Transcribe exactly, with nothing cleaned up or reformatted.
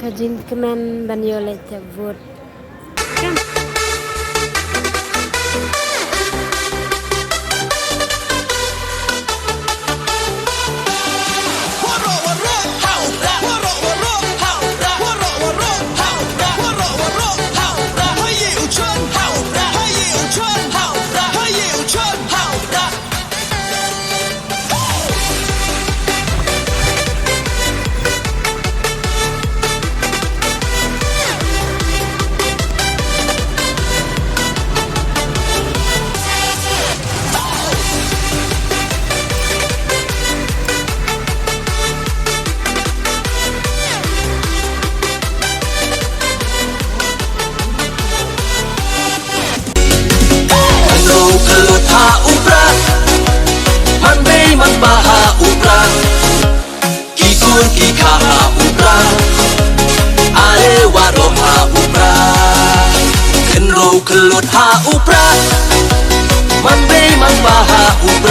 Ka jingkmen ban ïoh leit tep vote. Kynroh khyllood ha u Prah, man bei man bah ha u Prah, ki kur ki kha ha u Prah, are waroh ha u Prah. Kynroh khyllood ha u Prah, man bei man bah ha u Prah.